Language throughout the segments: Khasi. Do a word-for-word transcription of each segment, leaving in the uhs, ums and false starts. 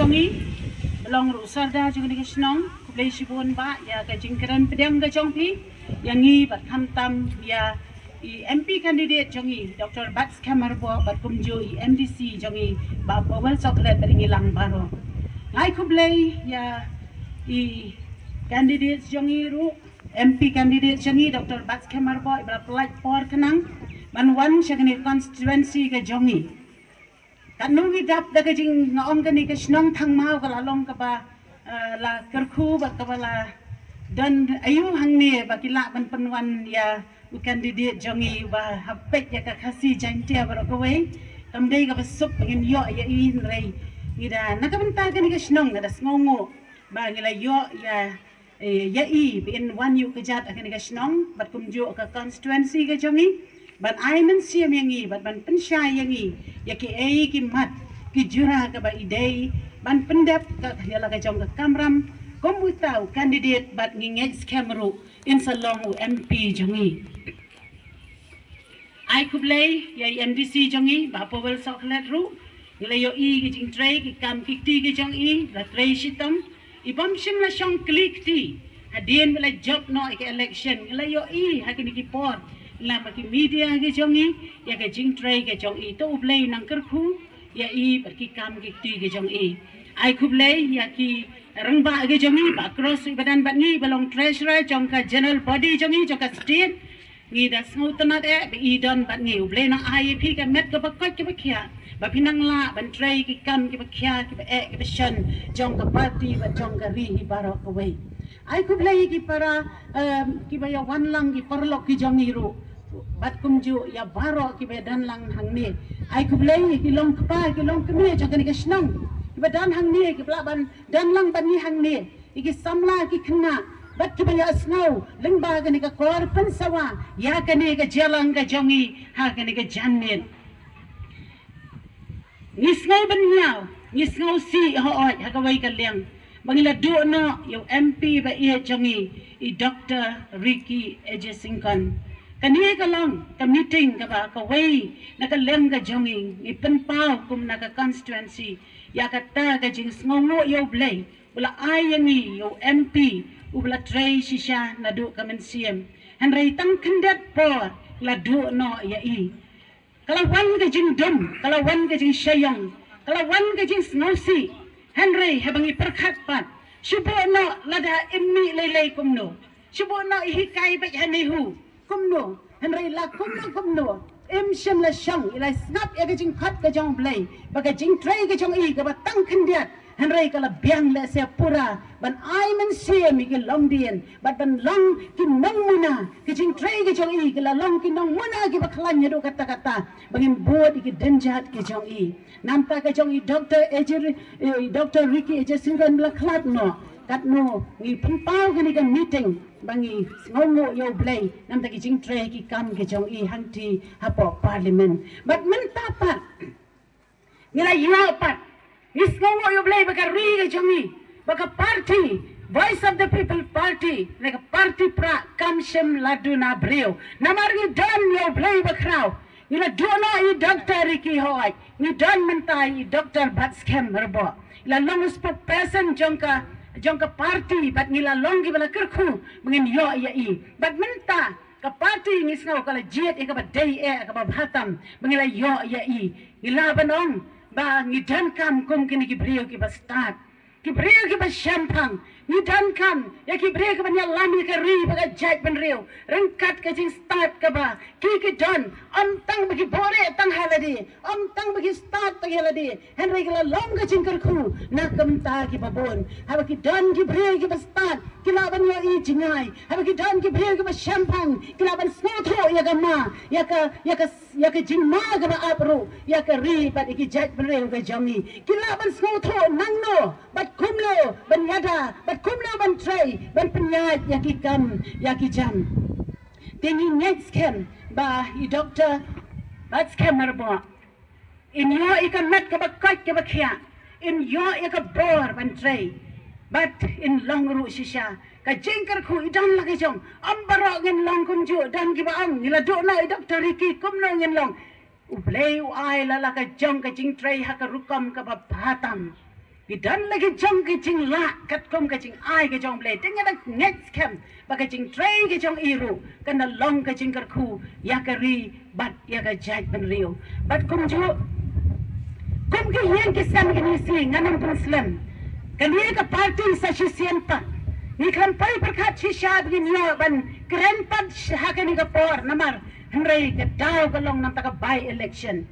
Ngi, ba long ruh u Sordar jong kane ka shnong, khublei shibun bah ïa ka jingkren pdiang ka jong phi ïa ngi bad khamtam ïa i M P candidate jong ngi, Doctor Batskhem Hynriew, bad kumjuh i M D C jong ngi, Bah Powell Sohkhlet, bad ngi lang baroh. Nga ai khublei ïa i candidate jong ngi ruh, M P candidate jong ngi, Doctor Batskhem Hynriew, iba la pynlait por khnang ban wan sha kane ka constituency ka jong ngi. Katno ngi dap da ka jing, nga ong kane ka shnong Thangmaw ka la long kaba, eh, la kyrkhu bad kaba la don aïu hangne ba ki lah ban pynwan ïa u candidate jong ngi uba hap peit ïa ka Khasi Jaiñtia baroh kawei. Kam dei kaba suk ba ngin ïoh ïa i, hynrei ngi da, na ka bynta kane ka shnong, nga da sngewnguh ba ngi la ïoh ïa, eh, ïa i ba in wan ïuh kjat ha kane ka shnong bad kumjuh ka constituency ka jong ngi, ban ai mynsiem ïa ngi bad ban pynshai ïa ngi ïa kiei ki mat ki jura kaba i dei ban pyndep ka, ïa la ka jong ka kamram kum uta u candidate, bad ngi ngeit skhem ruh in sa long u M P jong ngi. Ai khublei ïa i M D C jong ngi, Bah Powell Sohkhlet ruh. Ngi la ïohi ki jingtrei ki kam ki kti ki jong i, la trei shitom. I bym shym la shong kli kti hadien ba la jop noh ïa ka election. Ngi la ïohi ha kine ki por, la ma ki media ki jong i, ïa ka jingtrei ki jong i. To U Blei nang kyrkhu ïa i bad ki kam ki kti ki jong i. Ai khublei ïa ki rangbah ki jong i, Bah Cross iba don bad ngi, ba long treasurer jong ka general body jong i, jong ka state. Ngi da sngewtynnat eh ba i don bad ngi. U Blei nang ai ïa phi ka met kaba koit kaba khiah, ba phi nang lah ban trei ki kam kiba khiah, kiba eh, kiba shon jong ka party bad jong ka ri hi baroh kawei. Ai khublei ïa ki para, em, kiba ïa wan lang, ki paralok ki jong ngi ruh, bad kumjuh ïa baroh kiba ïa don lang hangne. Ai khublei ïa ki long kpa, ki long kmie jong kane ka shnong, kiba don hangne, kiba lah ban don lang bad ngi hangne. Ïa ki samla ki khynnah bad kiba ïa sngew lyngba kane ka kor pynsawa ïa kane ka jingïalang ka jong ngi ha kane ka janmiet. Ngi sngew bynñiaw, ngi sngewsih hooid ha kawei ka liang ba ngi la duh noh ïa u M P ba ïeit jong ngi, i Doctor Ricky A J Syngkon. Kane ka long ka meeting kaba kawei na ka liang ka jong ngi, ngi pynpaw kum na ka constituency ïa kata ka jingsngewnguh ïa U Blei, u la ai ïa ngi ïa u M P uba la trei shisha naduh ka mynsiem. Hynrei tang khyndiat por la duh noh ïa i. Ka la wan ka jingdum, ka la wan ka jingshaiong, ka la wan ka jingsngewsih. Hynrei haba ngi pyrkhat pat, shu buh noh lada im mih lei lei kumno, shu buh noh i hikai beit ha NEHU kumno, hynrei la kumno kumno, im shym la shong, i la sngap ïa ka jingkhot ka jong U Blei, ba ka jingtrei ka jong i kaba tang khyndiat, hynrei ka la biang lehse pura ban ai mynsiem ïa ki longdien bad ban long ki nongmuna. Ka jingtrei ka jong i ka la long ki nongmuna kiba khlaiñ haduh katta katta ba ngin bud ïa ki dienjat ki jong i. Namta ka jong i Doctor A J, eh, Doctor Ricky A J Syngkon ba la khlad noh, katno ngi pynpaw kane ka meeting ba ngi sngewnguh ïa U Blei namta ki jingtrei ki kam ki jong i hangtei hapoh Parliament. Bad mynta pat ngi la ïoh pat, ngi sngewnguh ïa U Blei ba ka ri ka jong ngi, ba ka party Voice of the People Party, ne ka party prah kam shym la duna briew. Namar ngi don ïa U Blei ba khraw. Ngi la duh noh i Doctor Ricky hooid, ngi don mynta i Doctor Batskhem Hynriew. I la long spokesperson jong ka, jong ka party, bad ngi la long kiba la kyrkhu ba ngin ïoh ïa i. Bad mynta ka party ngi sngew ka la jied ïa kaba dei eh, kaba bha tam ba ngi la ïoh ïa i. Ngi lah ban ong ba ngi donkam kum kine ki briew kiba stad, ki briew kiba shemphang. Ngi donkam ïa ki briew kiban ïalam ïa ka ri bad ka jaitbynriew ryngkat ka jingstad kaba ki, ki don. Ym tang ba ki buhrieh tang ha lade, ym tang ba ki stad tang ha lade, hynrei ka la long ka jingkyrkhu na ka bynta kiba bun. Haba ki don ki briew kiba stad, ki lah ban ïohi jngai. Haba ki don ki briew kiba shemphang, ki lah ban sngewthuh ïa ka ma, ïa ka, ïa ka ïa ka jingma kaba ap ruh ïa ka ri bad ïa ki jaitbynriew ka jong ngi. Ki lah ban sngewthuh nangno bad kumno ban ïada bad kumno ban trei ban pynïaid ïa ki kam ïa ki jam. Te ngi ngeit skhem ba i Doctor Batskhem Hynriew in ïoh ïa ka met kaba koit kaba khiah, in ïoh ïa ka bor ban trei bad in long ruh shisha. Ka jingkyrkhu i don la ka jong. Ym baroh ngin long kumjuh, don kiba ong ngi la duh noh i Doctor Ricky kumno ngin long. U Blei u ai la la ka jong ka jingtrei ha ka rukom kaba bha tam. Ki don la ki jong ki jinglah katkum ka jingai ka jong U Blei. Te nga da ngeit skhem ba ka jingtrei ka jong i ruh kan da long ka jingkyrkhu ïa ka ri bad ïa ka jaitbynriew. Bad kumjuh kum ki ïing ki sem kine shi ngan ym pynslem. Kane ka party sa shisien pat ngi khlem poi pyrkhat shisha ba ngin ïoh ban kren pat ha kane ka por namar hynrei ka daw ka long namar ka by election.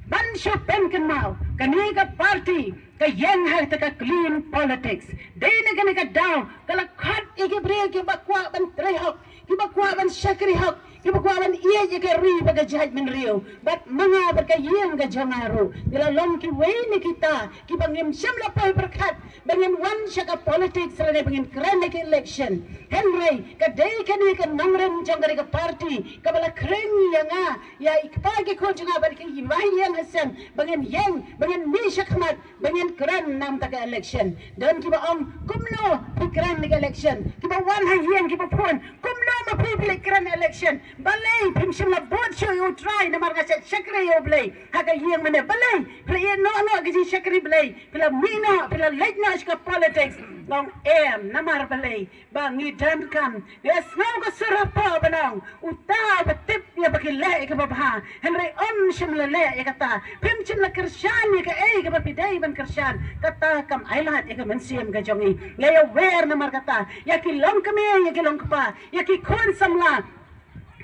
Ban shu pynkynmaw kane ka party ka ïeng ha kata ka clean politics. Dei na kane ka daw ka la khot ïa ki briew kiba kwah ban trei hok, kiba kwah ban shakri hok, kiba kwah ban ïeit ïa ka ri bad ka jaitbynriew. Bad ma nga bad ka ïing ka jong nga ruh ngi la long kiwei na kita kiba ngim shym la poi pyrkhat ba ngin wan sha ka politics lane ba ngin kren ïa ka election. Hynrei ka dei kane ka nongrim jong kane ka party kaba la khring ïa nga, ïa i kpa ki khun jong nga bad ki ïing ha sem ba ngin ïeng, ba ngin mih shakhmat, ba ngin kren namar ka election. Don kiba ong kumno phi kren ka election? Kiba wan ha ïing kiba phone kumno ma phi phi leh kren election? Balei phim shym la bud shuh ïa U Trai namar nga shakri ïa U Blei ha ka ïing mynne? Balei phi la ïeh noh noh ka jingshakri Blei, phi la mih noh, phi la leit noh sha ka politics? Long em, namar balei? Ba ngi donkam, ngi sngew ka sur hapoh ba nong uta ba tip ïa ba ki leh ïa kaba bha, hynrei ym shym la leh ïa kata. Phim shym la kyrshan ïa kaei kaba phi dei ban kyrshan. Kata kam ailad ïa ka mynsiem ka jong ngi. Ngi ïa wer namar kata ïa ki longkmie, ïa ki longkpa, ïa ki khun samla.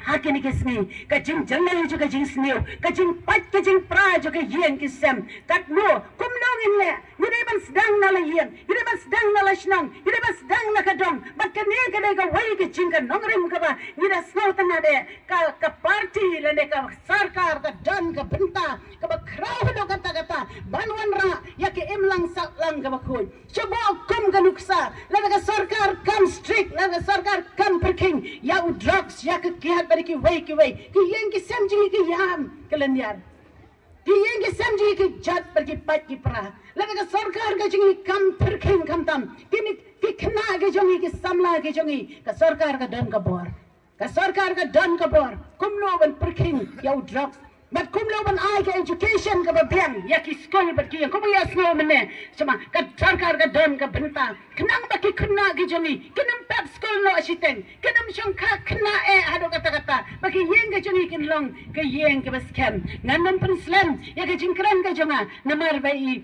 Ha kine ki sngi ka jingjyllei jong ka jingsniew, ka jingpait ka jingpra jong ka ïing ki sem, katno, kumno ngin leh? Ngi dei ban sdang na la ïing, ngi dei ban sdang na la shnong, ngi dei ban sdang na ka dong. Bad kane ka dei kawei ka jing ka nongrim kaba ngi da sngewtynnad eh, ka, ka party lane ka sorkar ka don ka bynta kaba khraw haduh katta katta ban wanrah ïa ka imlang sahlang kaba khuid. Shu buh kum ka nuksa, lada ka sorkar kam strict, lada ka sorkar kam pyrkhing ïa u drugs, ïa ka kiad bad kiwei kiwei, ki ïing ki sem jong ngi ki ïam ka lynñiar. Ki ïing ki sem jong ngi ki jot bad ki pait ki pra. Lada ka sorkar ka jong ngi kam pyrkhing khamtam, kine ki khynnah ki jong ngi, ki samla ki jong ngi, ka sorkar ka don ka bor. Ka sorkar ka don ka bor kumno ban pyrkhing ïa u drugs bad kumno ban ai ka education kaba biang ïa ki skul bad ki ïing. Kumba ïa sngew mynne, sha ma ka sorkar ka don ka bynta khnang ba ki khynnah ki jong ngi kin ym pep skul noh shiteng, kin ym shongkha khynnah eh haduh katta katta, ba ki ïing ki jong ngi kin long ki ïing kiba skhem. Ngan ym pynslem ïa ka jingkren ka jong nga namar ba i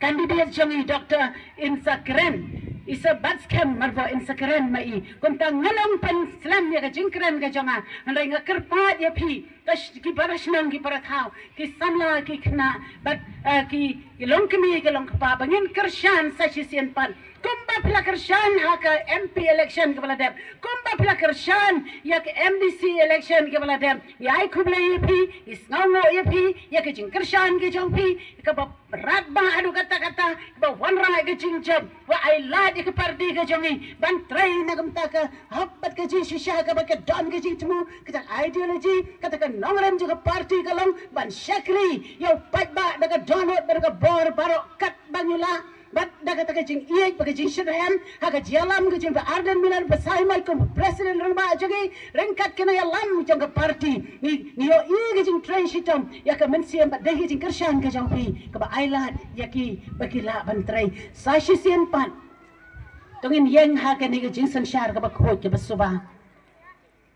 candidate jong i Doctor Insakren, i sa bat skhem, marbo Insakren ma i. Kumta ngan ym pynslem ïa ka jingkren ka jong nga, hynrei nga kyrpad ïa phi, ka sh-, ki para shnong, ki para thaw, ki samla, ki khynnah bad, eh, ki, ki longkmie, ki longkpa, ba ngin kyrshan sa shisien pat. Kumba phi la kyrshan ha ka M P election kaba la dep, kumba phi la kyrshan ïa ka M D C election kaba la dep, ngi ai khublei ïa phi, ngi sngewnguh ïa phi ïa ka jingkyrshan ka jong phi kaba rat bha haduh katta katta, ba wanrah ka jingjop, ba ai lad ïa ka party ka jong ngi ban trei na ka bynta ka hok bad ka jingshisha kaba ka don ka jingthmu, kata ideology, kata ka nongrim jong ka party ka long ban shakri ïa u paidbah da ka dohnud bad da ka bor baroh katba ngi lah. Bad da kata ka jingïeit bad ka jingshitrhem ha ka jingïalam ka jong Bah Ardent Miller Basaiawmoit kum President rangbah jong ngi, ryngkat ki nongïalam jong ka party, ngi, ngi ïohi ka jingtrei shitom ïa ka mynsiem bad dei ka jingkyrshan ka jong phi kaba ai lad ïa ki ba ki lah ban trei. Sa shisien pat to ngin ïeng ha kane ka jingsynshar kaba khuid kaba suba.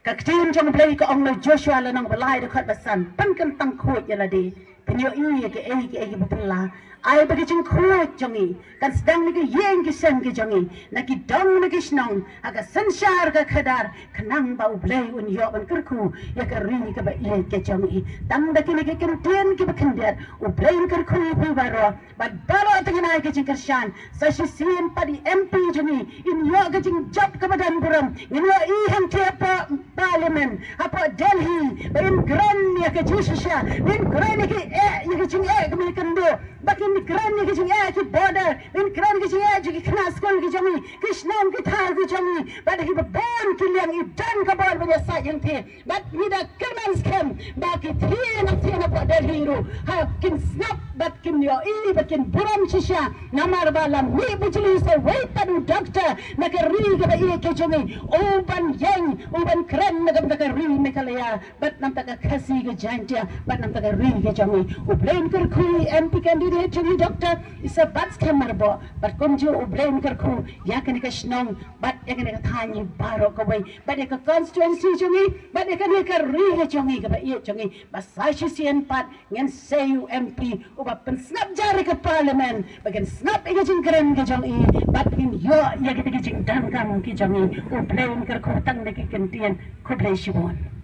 Ka ktien jong U Blei ka ong na Joshua lynnong ba lai dkhot ba san, pynkyntang khuid ïa lade, pynïohi ïa kiei kiei kiba pynlah. Ai ba ka jingkhuid jong ngi kan sdang na ki ïing ki sem ki jong ngi, na ki dong na ki shnong, ha ka synshar ka khadar, khnang ba U Blei un ïoh ban kyrkhu ïa ka ri kaba ïeit ka jong ngi. Tang da kine ki kyntien kiba khyndiat, U Blei un kyrkhu ïa phi baroh. Bad baroh te ngin ai ka jingkyrshan, sa shisien pat i M P jong ngi, in ïoh ka jingjop kaba don burom, ngin ïohi hangtei hapoh Parliament, hapoh Delhi, ba in kren ïa ka jingshisha, ba in kren ïa ki eh, ïa ka jingeh ka mih kynduh, ba kin kren ïa ka jingeh ki border, ba in kren ïa ka jingeh jong ki khynnah skul ki jong ngi, ki shnong ki thaw ki jong ngi, bad ha kiba bun ki liang i don ka bor ban ïasaid hangtei. Bad ngi da kyrmen skhem ba ki thied na thied hapoh Delhi ruh ha kin sngap bad kin ïohi bad kin burom shisha, namar ba la mih bujli sa wei pat u doktor na ka ri kaba ïeit ka jong ngi, u ban ïeng, u ban kren na ka bynta ka ri Meghalaya bad na bynta ka Khasi ka Jaiñtia bad na bynta ka ri ka jong ngi. U Blei un kyrkhu ïa u M P candidate jong ngi Doctor Isabat Khyam Myrboh bad kumjuh U Blei un kyrkhu ïa kane ka shnong bad ïa kane ka thaiñ baroh kawei bad ïa ka constituency jong ngi bad ïa kane ka ri ka jong ngi kaba ïeit jong ngi. Ba sa shisien pat ngin sei u M P uba pynsngap jar ïa ka Parliament, ba ngin sngap ïa ka jingkren ka jong i bad ngin ïoh ïa kita ki jingdonkam ki jong i. U Blei un kyrkhu tang da ki kyntien. Khublei shibun.